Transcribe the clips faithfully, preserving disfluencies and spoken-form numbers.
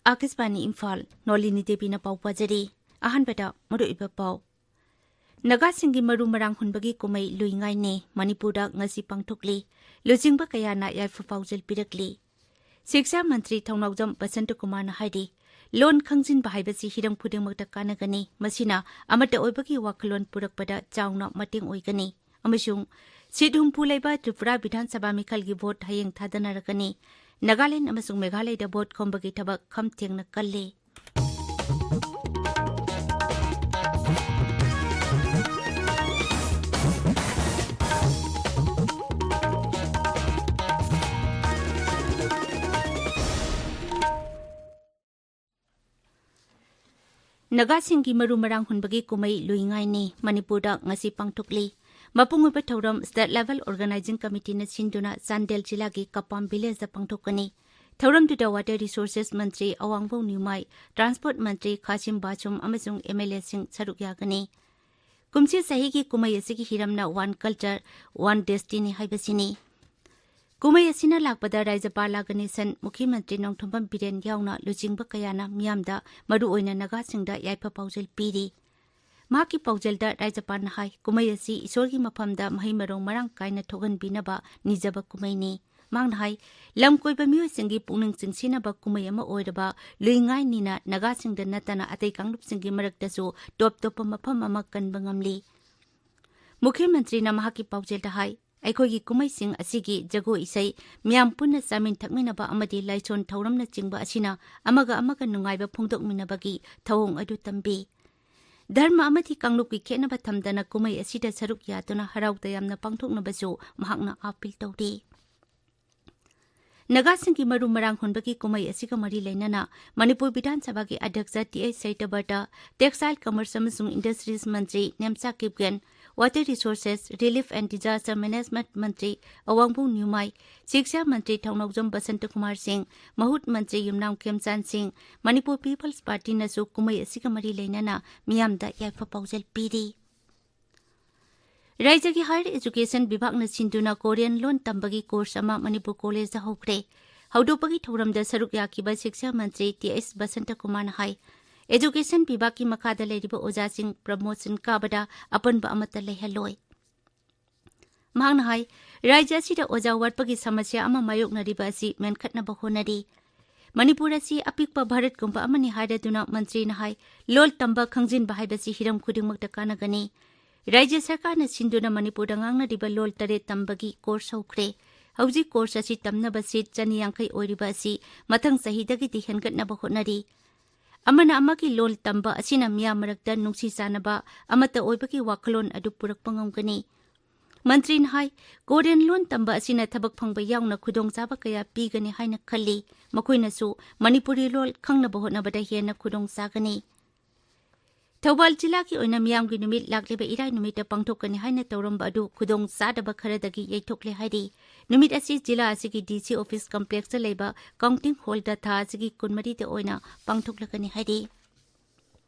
ꯑꯥꯀꯥꯁꯕꯥꯅꯤ ꯏꯝꯐꯥꯜ, ꯅꯣꯂꯤꯅꯤ ꯗꯦꯕꯤꯅ ꯄꯥꯎ ꯄꯥꯖꯔꯤ꯫ ꯑꯍꯥꯟꯕꯗ ꯃꯔꯨꯑꯣꯏꯕ ꯄꯥꯎ꯫ ꯅꯥꯒꯥꯁꯤꯡꯒꯤ ꯃꯔꯨ ꯃꯔꯥꯡ ꯍꯨꯟꯕꯒꯤ ꯀꯨꯝꯍꯩ ꯂꯨꯏꯉꯥꯏꯅꯤ ꯃꯅꯤꯄꯨꯔꯗ ꯉꯁꯤ ꯄꯥꯡꯊꯣꯛꯂꯤ꯫ ꯂꯨꯆꯤꯡꯕ ꯀꯌꯥꯅ ꯌꯥꯏꯐ ꯄꯥꯎꯖꯦꯜ ꯄꯤꯔꯛꯂꯤ꯫ ꯁꯤꯛꯁꯥ ꯃꯟꯇ꯭ꯔꯤ ꯊꯧꯅꯥꯎꯖꯝ ꯕꯁꯟꯇꯀꯨꯃꯥꯔꯅ ꯍꯥꯏꯔꯤ, ꯂꯣꯟ ꯈꯪꯖꯤꯟꯕ ꯍꯥꯏꯕꯁꯤ ꯍꯤꯔꯝ ꯈꯨꯗꯤꯡꯃꯛꯇ ꯀꯥꯟꯅꯒꯅꯤ, ꯃꯁꯤꯅ ꯑꯃꯠꯇ ꯑꯣꯏꯕꯒꯤ ꯋꯥꯈꯜꯂꯣꯟ ꯄꯨꯔꯛꯄꯗ ꯆꯥꯎꯅ ꯃꯇꯦꯡ ꯑꯣꯏꯒꯅꯤ꯫ ꯑꯃꯁꯨꯡ ꯁꯤꯠ ꯍꯨꯝꯐꯨ ꯂꯩꯕ ꯇ꯭ꯔꯤꯄꯨꯔꯥ ꯕꯤꯙꯥꯟ ꯁꯚꯥ ꯃꯤꯈꯜꯒꯤ ꯚꯣꯠ ꯍꯌꯦꯡ ꯊꯥꯗꯅꯔꯛꯀꯅꯤ꯫ ꯅꯥꯒꯥꯂꯦꯟ ꯑꯃꯁꯨꯡ ꯃꯦꯘꯥꯂꯌꯗ ꯚꯣꯠ ꯈꯣꯝꯕꯒꯤ ꯊꯕꯛ ꯈꯝ ꯊꯦꯡꯅ ꯀꯜꯂꯤ꯫ ꯅꯥꯒꯥꯁꯤꯡꯒꯤ ꯃꯔꯨ ꯃꯔꯥꯡ ꯍꯨꯟꯕꯒꯤ ꯀꯨꯝꯍꯩ ꯂꯨꯏꯉꯥꯏꯅꯤ ꯃꯅꯤꯄꯨꯔꯗ ꯉꯁꯤ ꯄꯥꯡꯊꯣꯛꯂꯤ꯫ ꯃꯄꯨꯡ ꯑꯣꯏꯕ ꯊꯧꯔꯝ State Level Organizing Committeeꯅ ꯁꯤꯟꯗꯨꯅ ꯆꯥꯟꯗꯦꯜ ꯖꯤꯂꯥꯒꯤ ꯀꯄꯥꯝ ꯚꯤꯂꯦꯖꯇ ꯄꯥꯡꯊꯣꯛꯀꯅꯤ꯫ ꯊꯧꯔꯝꯗꯨꯗ Water Resources ꯃꯟꯇ꯭ꯔꯤ ꯑꯋꯥꯡꯕꯧ ꯅ꯭ꯌꯨꯃꯥꯏ, ꯇ꯭ꯔꯥꯟꯁꯄꯣꯔꯠ ꯃꯟꯇ꯭ꯔꯤ ꯈꯥꯁꯤꯝ ꯕꯥꯁꯨꯝ ꯑꯃꯁꯨꯡ MLAꯁꯤꯡ ꯁꯔꯨꯛ ꯌꯥꯒꯅꯤ꯫ ꯀꯨꯝꯁꯤ ꯆꯍꯤꯒꯤ ꯀꯨꯝꯍꯩ ꯑꯁꯤꯒꯤ ꯍꯤꯔꯝꯅ One Culture, One Destiny ꯍꯥꯏꯕꯁꯤꯅꯤ꯫ ꯀꯨꯝꯍꯩ ꯑꯁꯤꯅ ꯂꯥꯛꯄꯗ ꯔꯥꯖ꯭ꯌꯄꯥꯂꯥ ꯒꯅꯦꯁꯟ, ꯃꯨꯈ꯭ꯌ ꯃꯟꯇ꯭ꯔꯤ ꯅꯣꯡꯊꯣꯝꯕꯝ ꯕꯤꯔꯦꯟ ꯌꯥꯎꯅ ꯂꯨꯆꯤꯡꯕ ꯀꯌꯥꯅ ꯃꯤꯌꯥꯝꯗ, ꯃꯔꯨꯑꯣꯏꯅ ꯅꯥꯒꯥꯁꯤꯡꯗ ꯌꯥꯏꯐ ꯄꯥꯎꯖꯦꯜ ꯄꯤꯔꯤ꯫ ꯃꯍꯥꯛꯀꯤ ꯄꯥꯎꯖꯦꯜꯗ ꯔꯥꯖ꯭ꯌꯄꯥꯜꯅ ꯍꯥꯏ, ꯀꯨꯝꯍꯩ ꯑꯁꯤ ꯏꯁꯣꯔꯒꯤ ꯃꯐꯝꯗ ꯃꯍꯩ ꯃꯔꯣꯡ ꯃꯔꯥꯡ ꯀꯥꯏꯅ ꯊꯣꯛꯍꯟꯕꯤꯅꯕ ꯅꯤꯖꯕ ꯀꯨꯝꯍꯩꯅꯤ꯫ ꯃꯍꯥꯛꯅ ꯍꯥꯏ, ꯂꯝ ꯀꯣꯏꯕ ꯃꯤꯑꯣꯏꯁꯤꯡꯒꯤ ꯄꯨꯛꯅꯤꯡ ꯆꯤꯡꯁꯤꯟꯅꯕ ꯀꯨꯝꯍꯩ ꯑꯃ ꯑꯣꯏꯔꯕ ꯂꯨꯏꯉꯥꯏꯅꯤꯅ ꯅꯥꯒꯥꯁꯤꯡꯗ ꯅꯠꯇꯅ ꯑꯇꯩ ꯀꯥꯡꯂꯨꯞꯁꯤꯡꯒꯤ ꯃꯔꯛꯇꯁꯨ ꯇꯣꯞ ꯇꯣꯞꯄ ꯃꯐꯝ ꯑꯃ ꯀꯟꯕ ꯉꯝꯂꯤ꯫ ꯃꯨꯈ꯭ꯌ ꯃꯟꯇ꯭ꯔꯤꯅ ꯃꯍꯥꯛꯀꯤ ꯄꯥꯎꯖꯦꯜꯗ ꯍꯥꯏ, ꯑꯩꯈꯣꯏꯒꯤ ꯀꯨꯝꯍꯩꯁꯤꯡ ꯑꯁꯤꯒꯤ ꯖꯒꯣꯏ ꯏꯁꯩ, ꯃꯤꯌꯥꯝ ꯄꯨꯟꯅ ꯆꯥꯃꯤꯟ ꯊꯛꯃꯤꯟꯅꯕ ꯑꯃꯗꯤ ꯂꯥꯏꯁꯣꯟ ꯊꯧꯔꯝꯅꯆꯤꯡꯕ ꯑꯁꯤꯅ ꯑꯃꯒ ꯑꯃꯒ ꯅꯨꯡꯉꯥꯏꯕ ꯐꯣꯡꯗꯣꯛꯃꯤꯟꯅꯕꯒꯤ ꯊꯧꯑꯣꯡ ꯑꯗꯨ ꯇꯝꯕꯤ꯫ ꯙꯔꯃ ꯑꯃꯗꯤ ꯀꯥꯡꯂꯨꯞꯀꯤ ꯈꯦꯠꯅꯕ ꯊꯝꯗꯅ ꯀꯨꯝꯍꯩ ꯑꯁꯤꯗ ꯁꯔꯨꯛ ꯌꯥꯗꯨꯅ ꯍꯔꯥꯎ ꯇꯌꯥꯝꯅ ꯄꯥꯡꯊꯣꯛꯅꯕꯁꯨ ꯃꯍꯥꯛꯅ ꯑꯥꯄꯤꯜ ꯇꯧꯔꯤ꯫ ꯅꯥꯒꯥꯁꯤꯡꯒꯤ ꯃꯔꯨ ꯃꯔꯥꯡ ꯍꯨꯟꯕꯒꯤ ꯀꯨꯝꯍꯩ ꯑꯁꯤꯒ ꯃꯔꯤ ꯂꯩꯅꯅ ꯃꯅꯤꯄꯨꯔ ꯕꯤꯙꯥꯟ ꯁꯚꯥꯒꯤ ꯑꯗ꯭ꯌꯛꯁ ꯇꯤ ꯑꯩꯆ ꯁꯩꯇꯕꯔꯇ, Textile, Commerce ꯑꯃꯁꯨꯡ Industries Mantri Nemcha Kipgen, Water Resources, Relief and Disaster Management ꯃꯟꯇ꯭ꯔꯤ ꯑꯋꯥꯡꯕꯧ ꯅ꯭ꯌꯨꯃꯥꯏ, ꯁꯤꯛꯁꯥ ꯃꯟꯇ꯭ꯔꯤ ꯊꯧꯅꯥꯎꯖꯝ ꯕꯁꯟꯇꯀꯨꯃꯥꯔ ꯁꯤꯡ, ꯃꯍꯨꯠ ꯃꯟꯇ꯭ꯔꯤ ꯌꯨꯝꯅꯥꯝ ꯈꯦꯝꯆꯥꯟ ꯁꯤꯡ, ꯃꯅꯤꯄꯨꯔ ꯄꯤꯄꯜꯁ ꯄꯥꯔꯇꯤꯅꯁꯨ ꯀꯨꯝꯍꯩ ꯑꯁꯤꯒ ꯃꯔꯤ ꯂꯩꯅꯅ ꯃꯤꯌꯥꯝꯗ ꯌꯥꯏꯐ ꯄꯥꯎꯖꯦꯜ ꯄꯤꯔꯤ꯫ ꯔꯥꯖ꯭ꯌꯒꯤ ꯍꯥꯌꯔ ꯑꯦꯖꯨꯀꯦꯁꯟ ꯕꯤꯚꯥꯒꯅ ꯁꯤꯟꯗꯨꯅ ꯀꯣꯔꯤꯌꯟ ꯂꯣꯟ ꯇꯝꯕꯒꯤ ꯀꯣꯔꯁ ꯑꯃ ꯃꯅꯤꯄꯨꯔ ꯀꯣꯂꯦꯖꯇ ꯍꯧꯈ꯭ꯔꯦ꯫ ꯍꯧꯗꯣꯛꯄꯒꯤ ꯊꯧꯔꯝꯗ ꯁꯔꯨꯛ ꯌꯥꯈꯤꯕ ꯁꯤꯛꯁꯥ ꯃꯟꯇ꯭ꯔꯤ ꯇꯤ ꯑꯦꯁ ꯕꯁꯟꯇꯀꯨꯃꯥꯔꯅ ꯍꯥꯏ, education ꯕꯤꯚꯥꯒꯀꯤ ꯃꯈꯥꯗ ꯂꯩꯔꯤꯕ ꯑꯣꯖꯥꯁꯤꯡ promotion ꯀꯥꯕꯗ ꯑꯄꯟꯕ ꯑꯃꯠꯇ ꯂꯩꯍꯜꯂꯣꯏ꯫ ꯃꯍꯥꯛꯅ ꯍꯥꯏ, ꯔꯥꯖ꯭ꯌ ꯑꯁꯤꯗ ꯑꯣꯖꯥ ꯋꯥꯠꯄꯒꯤ ꯁꯃꯁ꯭ꯌꯥ ꯑꯃ ꯃꯥꯌꯣꯛꯅꯔꯤꯕ ꯑꯁꯤ ꯃꯦꯟꯈꯠꯅꯕ ꯍꯣꯠꯅꯔꯤ꯫ ꯃꯅꯤꯄꯨꯔ ꯑꯁꯤ ꯑꯄꯤꯛꯄ ꯚꯥꯔꯠꯀꯨꯝꯕ ꯑꯃꯅꯤ ꯍꯥꯏꯔꯗꯨꯅ ꯃꯟꯇ꯭ꯔꯤꯅ ꯍꯥꯏ, ꯂꯣꯜ ꯇꯝꯕ ꯈꯪꯖꯤꯟꯕ ꯍꯥꯏꯕꯁꯤ ꯍꯤꯔꯝ ꯈꯨꯗꯤꯡꯃꯛꯇ ꯀꯥꯟꯅꯒꯅꯤ꯫ ꯔꯥꯖ꯭ꯌ ꯁꯔꯀꯥꯔꯅ ꯁꯤꯟꯗꯨꯅ ꯃꯅꯤꯄꯨꯔꯗ ꯉꯥꯡꯅꯔꯤꯕ ꯂꯣꯜ ꯇꯔꯦꯠ ꯇꯝꯕꯒꯤ course ꯍꯧꯈ꯭ꯔꯦ꯫ ꯍꯧꯖꯤꯛ course ꯑꯁꯤ ꯇꯝꯅꯕ seat ꯆꯅꯤ ꯌꯥꯡꯈꯩ ꯑꯣꯏꯔꯤꯕ ꯑꯁꯤ ꯃꯊꯪ ꯆꯍꯤꯗꯒꯤꯗꯤ ꯍꯦꯟꯒꯠꯅꯕ ꯍꯣꯠꯅꯔꯤ꯫ ꯑꯃꯅ ꯑꯃꯒꯤ ꯂꯣꯜ ꯇꯝꯕ ꯑꯁꯤꯅ ꯃꯤꯌꯥꯝ ꯃꯔꯛꯇ ꯅꯨꯡꯁꯤ ꯆꯥꯟꯅꯕ, ꯑꯃꯠꯇ ꯑꯣꯏꯕꯒꯤ ꯋꯥꯈꯜꯂꯣꯟ ꯑꯗꯨ ꯄꯨꯔꯛꯄ ꯉꯝꯒꯅꯤ꯫ ꯃꯟꯇ꯭ꯔꯤꯅ ꯍꯥꯏ, ꯀꯣꯔꯤꯌꯟ ꯂꯣꯟ ꯇꯝꯕ ꯑꯁꯤꯅ ꯊꯕꯛ ꯐꯪꯕ ꯌꯥꯎꯅ ꯈꯨꯗꯣꯡꯆꯥꯕ ꯀꯌꯥ ꯄꯤꯒꯅꯤ ꯍꯥꯏꯅ ꯈꯜꯂꯤ꯫ ꯃꯈꯣꯏꯅꯁꯨ ꯃꯅꯤꯄꯨꯔꯤ ꯂꯣꯜ ꯈꯪꯅꯕ ꯍꯣꯠꯅꯕꯗ ꯍꯦꯟꯅ ꯈꯨꯗꯣꯡ ꯆꯥꯒꯅꯤ꯫ ꯊꯧꯕꯥꯜ ꯖꯤꯂꯥꯒꯤ ꯑꯣꯏꯅ ꯃꯤꯌꯥꯝꯒꯤ ꯅꯨꯃꯤꯠ ꯂꯥꯛꯂꯤꯕ ꯏꯔꯥꯏ ꯅꯨꯃꯤꯠꯇ ꯄꯥꯡꯊꯣꯛꯀꯅꯤ ꯍꯥꯏꯅ ꯇꯧꯔꯝꯕ ꯑꯗꯨ ꯈꯨꯗꯣꯡ ꯆꯥꯗꯕ ꯈꯔꯗꯒꯤ ꯌꯩꯊꯣꯛꯂꯦ ꯍꯥꯏꯔꯤ꯫ ꯅꯨꯃꯤꯠ ꯑꯁꯤ ꯖꯤꯂꯥ ꯑꯁꯤꯒꯤ ꯗꯤ ꯁꯤ office complexꯇ ꯂꯩꯕ counting hallꯗ ꯊꯥ ꯑꯁꯤꯒꯤ ꯀꯨꯟꯃꯔꯤꯗ ꯑꯣꯏꯅ ꯄꯥꯡꯊꯣꯛꯂꯒꯅꯤ ꯍꯥꯏꯔꯤ꯫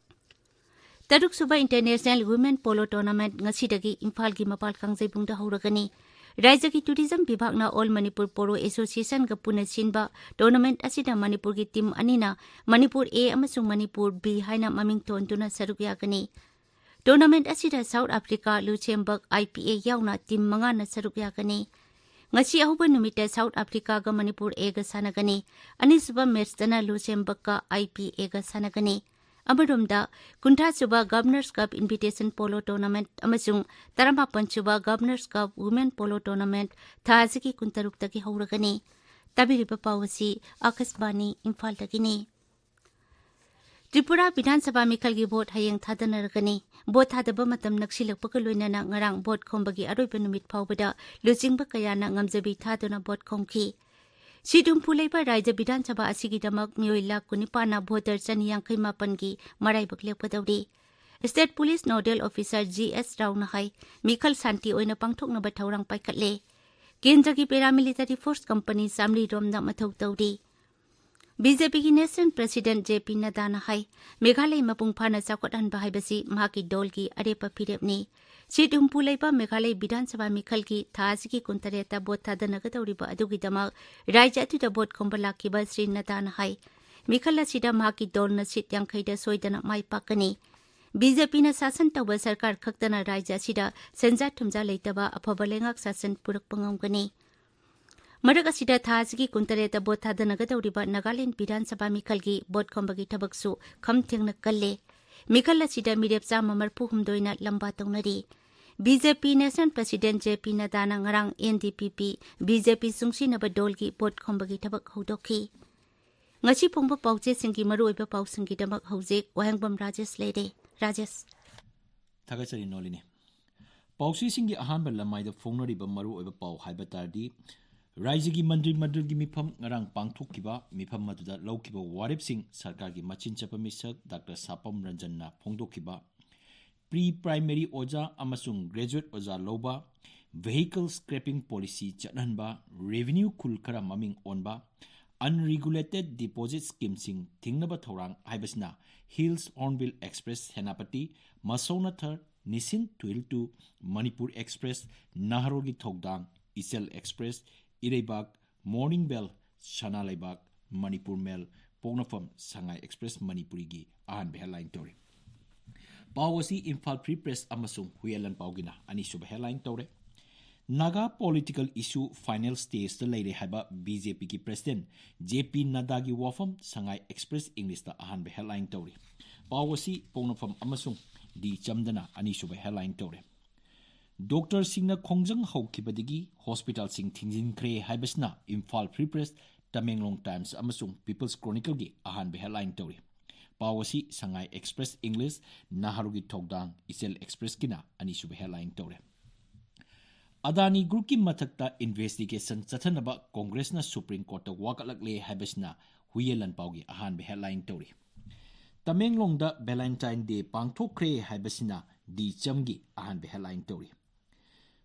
ꯇꯔꯨꯛꯁꯨꯕ International Women Polo Tournament ꯉꯁꯤꯗꯒꯤ ꯏꯝꯐꯥꯜꯒꯤ ꯃꯄꯥꯜ ꯀꯥꯡꯖꯩꯕꯨꯡꯗ ꯍꯧꯔꯒꯅꯤ꯫ ꯔꯥꯖ꯭ꯌꯒꯤ tourism ꯕꯤꯚꯥꯒꯅ All Manipur Polo Associationꯒ ꯄꯨꯟꯅ ꯁꯤꯟꯕ tournament ꯑꯁꯤꯗ ꯃꯅꯤꯄꯨꯔꯒꯤ team ꯑꯅꯤꯅ ꯃꯅꯤꯄꯨꯔ A ꯑꯃꯁꯨꯡ ꯃꯅꯤꯄꯨꯔ B ꯍꯥꯏꯅ ꯃꯃꯤꯡ ꯊꯣꯟꯗꯨꯅ ꯁꯔꯨꯛ ꯌꯥꯒꯅꯤ꯫ Tournament ꯑꯁꯤꯗ South Africa, Luxembourg, I P A ꯌꯥꯎꯅ team ꯃꯉꯥꯅ ꯁꯔꯨꯛ ꯌꯥꯒꯅꯤ꯫ ꯉꯁꯤ ꯑꯍꯧꯕ ꯅꯨꯃꯤꯠꯇ South Africaꯒ ꯃꯅꯤꯄꯨꯔ Aꯒ ꯁꯥꯟꯅꯒꯅꯤ꯫ ꯑꯅꯤꯁꯨꯕ matchꯇꯅ Luxembourgꯀ I P Aꯒ ꯁꯥꯟꯅꯒꯅꯤ꯫ ꯑꯃꯔꯣꯝꯗ, ꯀꯨꯟꯊ꯭ꯔꯥꯁꯨꯕ Governors Cup Invitation Polo Tournament ꯑꯃꯁꯨꯡ ꯇꯔꯥꯃꯥꯄꯟꯁꯨꯕ Governors Cup Women Polo Tournament ꯊꯥ ꯑꯁꯤꯒꯤ ꯀꯨꯟꯇꯔꯨꯛꯇꯒꯤ ꯍꯧꯔꯒꯅꯤ꯫ ꯇꯥꯕꯤꯔꯤꯕ ꯄꯥꯎ ꯑꯁꯤ ꯑꯥꯀꯥꯁꯕꯥꯅꯤ ꯏꯝꯐꯥꯜꯗꯒꯤꯅꯤ꯫ ꯇ꯭ꯔꯤꯄꯨꯔꯥ ꯕꯤꯙꯥꯟ ꯁꯚꯥ ꯃꯤꯈꯜꯒꯤ vote ꯍꯌꯦꯡ ꯊꯥꯗꯅꯔꯒꯅꯤ꯫ Vote ꯊꯥꯗꯕ ꯃꯇꯝ ꯅꯛꯁꯤꯜꯂꯛꯄꯒ ꯂꯣꯏꯅꯅ ꯉꯔꯥꯡ vote ꯈꯣꯝꯕꯒꯤ ꯑꯔꯣꯏꯕ ꯅꯨꯃꯤꯠ ꯐꯥꯎꯕꯗ ꯂꯨꯆꯤꯡꯕ ꯀꯌꯥꯅ ꯉꯝꯖꯕꯤ ꯊꯥꯗꯨꯅ vote ꯈꯣꯝꯈꯤ꯫ Seat ꯍꯨꯝꯐꯨ ꯂꯩꯕ ꯔꯥꯖ꯭ꯌ ꯕꯤꯙꯥꯟ ꯁꯚꯥ ꯑꯁꯤꯒꯤꯗꯃꯛ ꯃꯤꯑꯣꯏ ꯂꯥꯈ ꯀꯨꯟꯅꯤꯄꯥꯟꯅ voter ꯆꯅꯤ ꯌꯥꯡꯈꯩ ꯃꯥꯄꯟꯒꯤ ꯃꯔꯥꯏꯕꯛ ꯂꯦꯞꯀꯗꯧꯔꯤ꯫ State Police Nodal Officer G S ꯔꯥꯎꯅ ꯍꯥꯏ, ꯃꯤꯈꯜ ꯁꯥꯟꯇꯤ ꯑꯣꯏꯅ ꯄꯥꯡꯊꯣꯛꯅꯕ ꯊꯧꯔꯥꯡ ꯄꯥꯏꯈꯠꯂꯦ꯫ ꯀꯦꯟꯗ꯭ꯔꯒꯤ paramilitary force company ꯆꯥꯃꯔꯤ ꯔꯣꯝꯅ ꯃꯊꯧ ꯇꯧꯔꯤ꯫ ꯕꯤ ꯖꯦ ꯄꯤꯒꯤ National President ꯖꯦ ꯄꯤ ꯅꯗꯥꯅ ꯍꯥꯏ, ꯃꯦꯘꯥꯂꯌ ꯃꯄꯨꯡ ꯐꯥꯅ ꯆꯥꯎꯈꯠꯍꯟꯕ ꯍꯥꯏꯕꯁꯤ ꯃꯍꯥꯛꯀꯤ ꯗꯣꯜꯒꯤ ꯑꯔꯦꯞꯄ ꯐꯤꯔꯦꯞꯅꯤ꯫ ꯁꯤꯠ ꯍꯨꯝꯐꯨ ꯂꯩꯕ ꯃꯦꯘꯥꯂꯌ ꯕꯤꯙꯥꯟ ꯁꯚꯥ ꯃꯤꯈꯜꯒꯤ ꯊꯥ ꯑꯁꯤꯒꯤ ꯀꯨꯟꯇꯔꯦꯠꯇ ꯚꯣꯠ ꯊꯥꯗꯅꯒꯗꯧꯔꯤꯕ ꯑꯗꯨꯒꯤꯗꯃꯛ ꯔꯥꯖ꯭ꯌ ꯑꯗꯨꯗ ꯚꯣꯠ ꯈꯣꯝꯕ ꯂꯥꯛꯈꯤꯕ ꯁ꯭ꯔꯤ ꯅꯗꯥꯅ ꯍꯥꯏ, ꯃꯤꯈꯜ ꯑꯁꯤꯗ ꯃꯍꯥꯛꯀꯤ ꯗꯣꯜꯅ ꯁꯤꯠ ꯌꯥꯡꯈꯩꯗ ꯁꯣꯏꯗꯅ ꯃꯥꯏ ꯄꯥꯛꯀꯅꯤ꯫ ꯕꯤ ꯖꯦ ꯄꯤꯅ ꯁꯥꯁꯟ ꯇꯧꯕ ꯁꯔꯀꯥꯔ ꯈꯛꯇꯅ ꯔꯥꯖ꯭ꯌ ꯑꯁꯤꯗ ꯁꯦꯟꯖꯥ ꯊꯨꯝꯖꯥ ꯂꯩꯇꯕ ꯑꯐꯕ ꯂꯩꯉꯥꯛ ꯁꯥꯁꯟ ꯄꯨꯔꯛꯄ ꯉꯝꯒꯅꯤ꯫ ꯃꯔꯛ ꯑꯁꯤꯗ ꯊꯥ ꯑꯁꯤꯒꯤ ꯀꯨꯟꯇꯔꯦꯠꯇ ꯚꯣꯠ ꯊꯥꯗꯅꯒꯗꯧꯔꯤꯕ ꯅꯥꯒꯥꯂꯦꯟꯗ ꯕꯤꯙꯥꯟ ꯁꯚꯥ ꯃꯤꯈꯜꯒꯤ ꯚꯣꯠ ꯈꯣꯝꯕꯒꯤ ꯊꯕꯛꯁꯨ ꯈꯝ ꯊꯦꯡꯅ ꯀꯜꯂꯦ꯫ ꯃꯤꯈꯜ ꯑꯁꯤꯗ ꯃꯤꯔꯦꯞ ꯆꯥꯝꯃ ꯃꯔꯤꯐꯨ ꯍꯨꯝꯗꯣꯏꯅ ꯂꯝꯕꯥ ꯇꯧꯅꯔꯤ꯫ ꯕꯤ ꯖꯦ ꯄꯤ National President ꯖꯦ ꯄꯤ ꯅꯗꯥꯅ ꯉꯔꯥꯡ ꯑꯦꯟ ꯗꯤ ꯄꯤ ꯄꯤ, ꯕꯤ ꯖꯦ ꯄꯤ ꯆꯨꯡꯁꯤꯟꯅꯕ ꯗꯣꯜꯒꯤ ꯚꯣꯠ ꯈꯣꯝꯕꯒꯤ ꯊꯕꯛ ꯍꯧꯗꯣꯛꯈꯤ꯫ ꯉꯁꯤ ꯐꯣꯡꯕ ꯄꯥꯎꯆꯦꯁꯤꯡꯒꯤ ꯃꯔꯨꯑꯣꯏꯕ ꯄꯥꯎꯁꯤꯡꯒꯤꯗꯃꯛ ꯍꯧꯖꯤꯛ ꯋꯥꯍꯦꯡꯕꯝ ꯔꯥꯖꯦꯁ ꯂꯩꯔꯦ꯫ ꯔꯥꯖꯦꯁ꯫ ꯊꯥꯒꯠꯆꯔꯤ ꯅꯣꯂꯤꯅꯤ꯫ ꯄꯥꯎꯆꯦꯁꯤꯡꯒꯤ ꯑꯍꯥꯟꯕ ꯂꯃꯥꯏꯗ ꯐꯣꯡꯅꯔꯤꯕ ꯃꯔꯨꯑꯣꯏꯕ ꯄꯥꯎ ꯍꯥꯏꯕ ꯇꯥꯔꯗꯤ, ꯔꯥꯖ꯭ꯌꯒꯤ ꯃꯟꯇ꯭ꯔꯤ ꯃꯟꯗꯜꯒꯤ ꯃꯤꯐꯝ ꯉꯔꯥꯡ ꯄꯥꯡꯊꯣꯛꯈꯤꯕ, ꯃꯤꯐꯝ ꯑꯗꯨꯗ ꯂꯧꯈꯤꯕ ꯋꯥꯔꯦꯞꯁꯤꯡ ꯁꯔꯀꯥꯔꯒꯤ ꯃꯆꯤꯟ ꯆꯠꯄ ꯃꯤꯁꯛ ꯗꯥꯛꯇꯔ ꯁꯥꯄꯝ ꯔꯟꯖꯟꯅ ꯐꯣꯡꯗꯣꯛꯈꯤꯕ, ꯄ꯭ꯔꯤ ꯄ꯭ꯔꯥꯏꯃꯔꯤ ꯑꯣꯖꯥ ꯑꯃꯁꯨꯡ ꯒ꯭ꯔꯦꯖꯨꯑꯦꯠ ꯑꯣꯖꯥ ꯂꯧꯕ, vehicle scrapping policy ꯆꯠꯍꯟꯕ, revenue ꯈꯨꯜ ꯈꯔ ꯃꯃꯤꯡ ꯑꯣꯟꯕ, unregulated deposit schemeꯁꯤꯡ ꯊꯤꯡꯅꯕ ꯊꯧꯔꯥꯡ ꯍꯥꯏꯕꯁꯤꯅ Hills Hornbill Express ꯁꯦꯅꯥꯄꯇꯤ, ꯃꯁꯧꯅꯊꯔ, ꯅꯤꯁꯤꯟ ꯇꯨꯏꯜ ꯇꯨ, ꯃꯅꯤꯄꯨꯔ Express, ꯅꯍꯔꯣꯜꯒꯤ ꯊꯧꯗꯥꯡ, ꯏꯆꯜ Express, ꯏꯔꯩꯕꯥꯛ, Morning Bell, ꯁꯅꯥ ꯂꯩꯕꯥꯛ, ꯃꯅꯤꯄꯨꯔ Mail, ꯄꯣꯛꯅꯐꯝ, ꯁꯉꯥꯏ Express ꯃꯅꯤꯄꯨꯔꯤꯒꯤ ꯑꯍꯥꯟꯕ headline ꯇꯧꯔꯤ꯫ ꯄꯥꯎ ꯑꯁꯤ ꯏꯝꯐꯥꯜ Free Press ꯑꯃꯁꯨꯡ ꯍꯨꯏꯌꯦꯟ ꯂꯥꯟꯄꯥꯎꯒꯤꯅ ꯑꯅꯤꯁꯨꯕ headline ꯇꯧꯔꯦ꯫ ꯅꯥꯒꯥ political issue final stageꯇ ꯂꯩꯔꯦ ꯍꯥꯏꯕ ꯕꯤ ꯖꯦ ꯄꯤꯒꯤ President ꯖꯦ ꯄꯤ ꯅꯗꯥꯒꯤ ꯋꯥꯐꯝ ꯁꯉꯥꯏ Express Englishꯇ ꯑꯍꯥꯟꯕ headline ꯇꯧꯔꯤ꯫ ꯄꯥꯎ ꯑꯁꯤ ꯄꯣꯛꯅꯐꯝ ꯑꯃꯁꯨꯡ ꯗꯤ ꯆꯝꯗꯅ ꯑꯅꯤꯁꯨꯕ headline ꯇꯧꯔꯦ꯫ ꯗꯣꯛꯇꯔꯁꯤꯡꯅ ꯈꯣꯡꯖꯪ ꯍꯧꯈꯤꯕꯗꯒꯤ ꯍꯣꯁꯄꯤꯇꯥꯜꯁꯤꯡ ꯊꯤꯡꯖꯤꯟꯈ꯭ꯔꯦ ꯍꯥꯏꯕꯁꯤꯅ Imphal Free Press, Tamenglong Times ꯑꯃꯁꯨꯡ People's Chronicleꯒꯤ ꯑꯍꯥꯟꯕ headline ꯇꯧꯔꯤ꯫ ꯄꯥꯎ ꯑꯁꯤ ꯁꯉꯥꯏ Express English, ꯅꯍꯥꯔꯨꯒꯤ ꯊꯧꯗꯥꯡ, ꯏꯆꯦꯜ Expressꯀꯤꯅ ꯑꯅꯤꯁꯨꯕ headline ꯇꯧꯔꯦ꯫ ꯑꯗꯥꯅꯤ Groupꯀꯤ ꯃꯊꯛꯇ investigation ꯆꯠꯊꯅꯕ ꯀꯣꯡꯒ꯭ꯔꯦꯁꯅ Supreme Courtꯇ ꯋꯥꯀꯠꯂꯛꯂꯦ ꯍꯥꯏꯕꯁꯤꯅ ꯍꯨꯏꯌꯦꯟ ꯂꯥꯟꯄꯥꯎꯒꯤ ꯑꯍꯥꯟꯕ headline ꯇꯧꯔꯤ꯫ ꯇꯃꯦꯡꯂꯣꯡꯗ Valentine Day ꯄꯥꯡꯊꯣꯛꯈ꯭ꯔꯦ ꯍꯥꯏꯕꯁꯤꯅ ꯗꯤ ꯆꯝꯒꯤ ꯑꯍꯥꯟꯕ headline ꯇꯧꯔꯤ꯫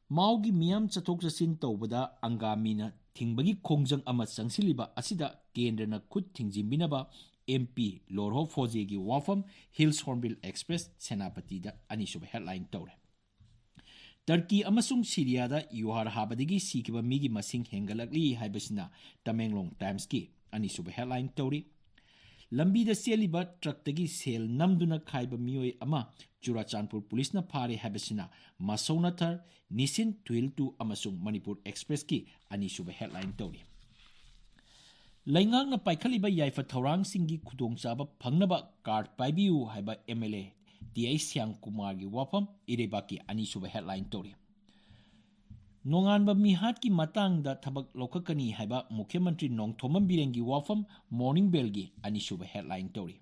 ꯃꯥꯎꯒꯤ ꯃꯤꯌꯥꯝ ꯆꯠꯊꯣꯛ ꯆꯠꯁꯤꯟ ꯇꯧꯕꯗ ꯑꯪꯒꯥꯃꯤꯅ ꯊꯤꯡꯕꯒꯤ ꯈꯣꯡꯖꯪ ꯑꯃ ꯆꯪꯁꯤꯜꯂꯤꯕ ꯑꯁꯤꯗ ꯀꯦꯟꯗ꯭ꯔꯅ ꯈꯨꯠ ꯊꯤꯡꯖꯤꯟꯕꯤꯅꯕ ꯑꯦꯝ ꯄꯤ ꯂꯣꯔꯍꯣ ꯐꯣꯖꯦꯒꯤ ꯋꯥꯐꯝ, ꯍꯤꯜꯁ ꯍꯣꯔꯟꯕꯤꯜ ꯑꯦꯛꯁꯄ꯭ꯔꯦꯁ ꯁꯦꯅꯥꯄꯇꯤꯗ ꯑꯅꯤꯁꯨꯕ ꯍꯦꯗꯂꯥꯏꯟ ꯇꯧꯔꯦ꯫ ꯇꯔꯀꯤ ꯑꯃꯁꯨꯡ ꯁꯤꯔꯤꯌꯥꯗ ꯌꯨꯍꯥꯔ ꯍꯥꯕꯗꯒꯤ ꯁꯤꯈꯤꯕ ꯃꯤꯒꯤ ꯃꯁꯤꯡ ꯍꯦꯟꯒꯠꯂꯛꯂꯤ ꯍꯥꯏꯕꯁꯤꯅ ꯇꯃꯦꯡꯂꯣꯡ ꯇꯥꯏꯝꯁꯀꯤ ꯑꯅꯤꯁꯨꯕ ꯍꯦꯗꯂꯥꯏꯟ ꯇꯧꯔꯤ꯫ ꯂꯝꯕꯤꯗ ꯆꯦꯜꯂꯤꯕ ꯇ꯭ꯔꯛꯇꯒꯤ ꯁꯦꯜ ꯅꯝꯗꯨꯅ ꯈꯥꯏꯕ ꯃꯤꯑꯣꯏ ꯑꯃ ꯆꯨꯔꯥꯆꯥꯟꯄꯨꯔ ꯄꯨꯂꯤꯁꯅ ꯐꯥꯔꯦ ꯍꯥꯏꯕꯁꯤꯅ ꯃꯁꯧꯅꯊꯔ, ꯅꯤꯁꯤꯟ ꯇꯨꯍꯤꯜꯇꯨ ꯑꯃꯁꯨꯡ ꯃꯅꯤꯄꯨꯔ ꯑꯦꯛꯁꯄ꯭ꯔꯦꯁꯀꯤ ꯑꯅꯤꯁꯨꯕ ꯍꯦꯗꯂꯥꯏꯟ ꯇꯧꯔꯤ꯫ ꯂꯩꯉꯥꯛꯅ ꯄꯥꯏꯈꯠꯂꯤꯕ ꯌꯥꯏꯐ ꯊꯧꯔꯥꯡꯁꯤꯡꯒꯤ ꯈꯨꯗꯣꯡꯆꯥꯕ ꯐꯪꯅꯕ ꯀꯥꯔꯗ ꯄꯥꯏꯕꯤꯌꯨ ꯍꯥꯏꯕ ꯑꯦꯝ ꯑꯦꯜ ꯑꯦ ꯇꯤ ꯑꯥꯏ ꯁ꯭ꯌꯥꯝ ꯀꯨꯃꯥꯔꯒꯤ ꯋꯥꯐꯝ ꯏꯔꯩꯕꯥꯛꯀꯤ ꯑꯅꯤꯁꯨꯕ ꯍꯦꯗꯂꯥꯏꯟ ꯇꯧꯔꯤ꯫ ꯅꯣꯡꯉꯥꯟꯕ ꯃꯤꯍꯥꯠꯀꯤ ꯃꯇꯥꯡꯗ ꯊꯕꯛ ꯂꯧꯈꯠꯀꯅꯤ ꯍꯥꯏꯕ ꯃꯨꯈ꯭ꯌ ꯃꯟꯇ꯭ꯔꯤ ꯅꯣꯡꯊꯣꯝꯕꯝ ꯕꯤꯔꯦꯟꯒꯤ ꯋꯥꯐꯝ ꯃꯣꯔꯅꯤꯡ ꯕꯦꯜꯒꯤ ꯑꯅꯤꯁꯨꯕ ꯍꯦꯗꯂꯥꯏꯟ ꯇꯧꯔꯤ꯫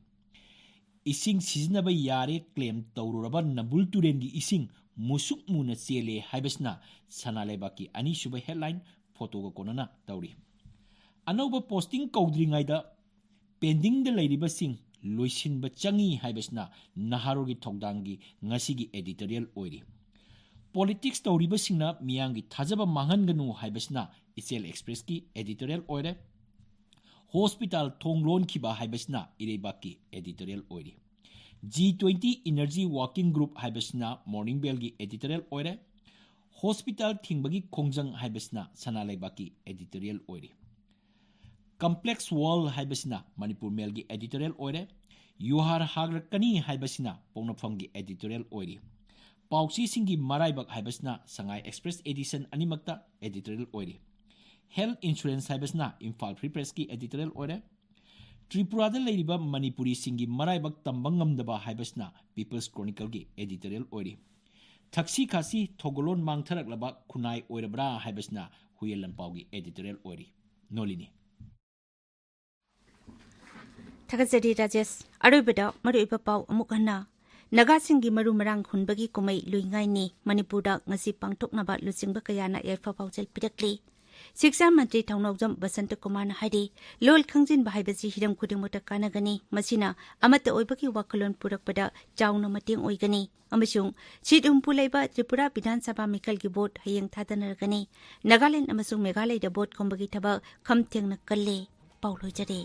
ꯏꯁꯤꯡ ꯁꯤꯖꯤꯟꯅꯕ ꯌꯥꯔꯦ ꯀ꯭ꯂꯦꯝ ꯇꯧꯔꯨꯔꯕ ꯅꯝꯕꯨꯜ ꯇꯨꯔꯦꯜꯒꯤ ꯏꯁꯤꯡ ꯃꯨꯁꯨꯛ ꯃꯨꯅ ꯆꯦꯜꯂꯦ ꯍꯥꯏꯕꯁꯤꯅ ꯁꯅꯥ ꯂꯩꯕꯥꯛꯀꯤ ꯑꯅꯤꯁꯨꯕ ꯍꯦꯗꯂꯥꯏꯟ ꯐꯣꯇꯣꯒ ꯀꯣꯟꯅꯅ ꯇꯧꯔꯤ꯫ ꯑꯅꯧꯕ ꯄꯣꯁꯇꯤꯡ ꯀꯧꯗ꯭ꯔꯤꯉꯩꯗ ꯄꯦꯟꯗꯤꯡꯗ ꯂꯩꯔꯤꯕꯁꯤꯡ ꯂꯣꯏꯁꯤꯟꯕ ꯆꯪꯏ ꯍꯥꯏꯕꯁꯤꯅ ꯅꯍꯥꯔꯣꯜꯒꯤ ꯊꯧꯗꯥꯡꯒꯤ ꯉꯁꯤꯒꯤ ꯑꯦꯗꯤꯇꯣꯔꯤꯌꯦꯜ ꯑꯣꯏꯔꯤ꯫ ꯄꯣꯂꯤꯇꯤꯛꯁ ꯇꯧꯔꯤꯕꯁꯤꯡꯅ ꯃꯤꯌꯥꯝꯒꯤ ꯊꯥꯖꯕ ꯃꯥꯡꯍꯟꯒꯅꯨ ꯍꯥꯏꯕꯁꯤꯅ ꯏꯆꯦꯜ ꯑꯦꯛꯁꯄ꯭ꯔꯦꯁꯀꯤ ꯑꯦꯗꯤꯇꯣꯔꯤꯌꯦꯜ ꯑꯣꯏꯔꯦ꯫ ꯍꯣꯁꯄꯤꯇꯥꯜ ꯊꯣꯡ ꯂꯣꯟꯈꯤꯕ ꯍꯥꯏꯕꯁꯤꯅ ꯏꯔꯩꯕꯥꯛꯀꯤ ꯑꯦꯗꯤꯇꯣꯔꯤꯌꯦꯜ ꯑꯣꯏꯔꯤ꯫ G twenty energy working group ꯍꯥꯏꯕꯁꯤꯅ ꯃꯣꯔꯅꯤꯡ ꯕꯦꯜꯒꯤ ꯑꯦꯗꯤꯇꯣꯔꯤꯌꯦꯜ ꯑꯣꯏꯔꯦ꯫ ꯍꯣꯁꯄꯤꯇꯥꯜ ꯊꯤꯡꯕꯒꯤ ꯈꯣꯡꯖꯪ ꯍꯥꯏꯕꯁꯤꯅ ꯁꯅꯥ ꯂꯩꯕꯥꯛꯀꯤ ꯑꯦꯗꯤꯇꯣꯔꯤꯌꯦꯜ ꯑꯣꯏꯔꯤ꯫ ꯀꯝꯄ꯭ꯂꯦꯛꯁ ꯋꯥꯔꯜ ꯍꯥꯏꯕꯁꯤꯅ ꯃꯅꯤꯄꯨꯔ ꯃꯦꯜꯒꯤ ꯑꯦꯗꯤꯇꯣꯔꯤꯌꯦꯜ ꯑꯣꯏꯔꯦ꯫ ꯌꯨꯍꯥꯔ ꯍꯥꯒꯠꯂꯛꯀꯅꯤ ꯍꯥꯏꯕꯁꯤꯅ ꯄꯣꯛꯅꯐꯝꯒꯤ ꯑꯦꯗꯤꯇꯣꯔꯤꯌꯦꯜ ꯑꯣꯏꯔꯤ꯫ ꯄꯥꯎꯆꯦꯁꯤꯡꯒꯤ ꯃꯔꯥꯏꯕꯛ ꯍꯥꯏꯕꯁꯤꯅ ꯁꯉꯥꯏ ꯑꯦꯛꯁꯄ꯭ꯔꯦꯁ ꯑꯦꯗꯤꯁꯟ ꯑꯅꯤꯃꯛꯇ ꯑꯦꯗꯤꯇꯣꯔꯤꯌꯦꯜ ꯑꯣꯏꯔꯤ꯫ ꯍꯦꯜꯊ ꯏꯟꯁꯨꯔꯦꯟꯁ ꯍꯥꯏꯕꯁꯤꯅ ꯏꯝꯐꯥꯜ ꯐ꯭ꯔꯤ ꯄ꯭ꯔꯦꯁꯀꯤ ꯑꯦꯗꯤꯇꯣꯔꯤꯌꯦꯜ ꯑꯣꯏꯔꯦ꯫ ꯇ꯭ꯔꯤꯄꯨꯔꯥꯗ ꯂꯩꯔꯤꯕ ꯃꯅꯤꯄꯨꯔꯤꯁꯤꯡꯒꯤ ꯃꯔꯥꯏꯕꯛ ꯇꯝꯕ ꯉꯝꯗꯕ ꯍꯥꯏꯕꯁꯤꯅ ꯄꯤꯄꯜꯁ ꯀ꯭ꯔꯣꯅꯤꯀꯜꯒꯤ ꯑꯦꯗꯤꯇꯣꯔꯤꯌꯦꯜ ꯑꯣꯏꯔꯤ꯫ ꯊꯛꯁꯤ ꯈꯥꯁꯤ ꯊꯧꯒꯜꯂꯣꯟ ꯃꯥꯡꯊꯔꯛꯂꯕ ꯈꯨꯟꯅꯥꯏ ꯑꯣꯏꯔꯕ꯭ꯔꯥ ꯍꯥꯏꯕꯁꯤꯅ ꯍꯨꯏꯌꯦꯟ ꯂꯟꯄꯥꯎꯒꯤ ꯑꯦꯗꯤꯇꯣꯔꯤꯌꯦꯜ ꯑꯣꯏꯔꯤ꯫ ꯅꯣꯂꯤꯅꯤ꯫ ꯊꯥꯒꯠꯆꯔꯤ ꯔꯥꯖꯦꯁ꯫ ꯑꯔꯣꯏꯕꯗ ꯃꯔꯨꯑꯣꯏꯕ ꯄꯥꯎ ꯑꯃꯨꯛ ꯍꯟꯅ꯫ ꯅꯥꯒꯥꯁꯤꯡꯒꯤ ꯃꯔꯨ ꯃꯔꯥꯡ ꯍꯨꯟꯕꯒꯤ ꯀꯨꯝꯍꯩ ꯂꯨꯏꯉꯥꯏꯅꯤ ꯃꯅꯤꯄꯨꯔꯗ ꯉꯁꯤ ꯄꯥꯡꯊꯣꯛꯅꯕ ꯂꯨꯆꯤꯡꯕ ꯀꯌꯥꯅ ꯌꯥꯏꯐ ꯄꯥꯎꯖꯦꯜ ꯄꯤꯔꯛꯂꯤ꯫ ꯁꯤꯛꯁꯥ ꯃꯟꯇ꯭ꯔꯤ ꯊꯧꯅꯥꯎꯖꯝ ꯕꯁꯟꯇ ꯀꯨꯃꯥꯔꯅ ꯍꯥꯏꯔꯤ, ꯂꯣꯜ ꯈꯪꯖꯤꯟꯕ ꯍꯥꯏꯕꯁꯤ ꯍꯤꯔꯝ ꯈꯨꯗꯤꯡꯃꯛꯇ ꯀꯥꯟꯅꯒꯅꯤ, ꯃꯁꯤꯅ ꯑꯃꯠꯇ ꯑꯣꯏꯕꯒꯤ ꯋꯥꯈꯜꯂꯣꯟ ꯄꯨꯔꯛꯄꯗ ꯆꯥꯎꯅ ꯃꯇꯦꯡ ꯑꯣꯏꯒꯅꯤ ꯑꯃꯁꯨꯡ ꯁꯤꯠ ꯍꯨꯝꯐꯨ ꯂꯩꯕ ꯇ꯭ꯔꯤꯄꯨꯔꯥ ꯕꯤꯙꯥꯟ ꯁꯚꯥ ꯃꯤꯈꯜꯒꯤ ꯚꯣꯠ ꯍꯌꯦꯡ ꯊꯥꯗꯅꯔꯒꯅꯤ꯫ ꯅꯥꯒꯥꯂꯦꯟ ꯑꯃꯁꯨꯡ ꯃꯦꯘꯥꯂꯌꯗ ꯚꯣꯠ ꯈꯣꯝꯕꯒꯤ ꯊꯕꯛ ꯈꯝ ꯊꯦꯡꯅ ꯀꯜꯂꯦ꯫ ꯄꯥꯎ ꯂꯣꯏꯖꯔꯦ꯫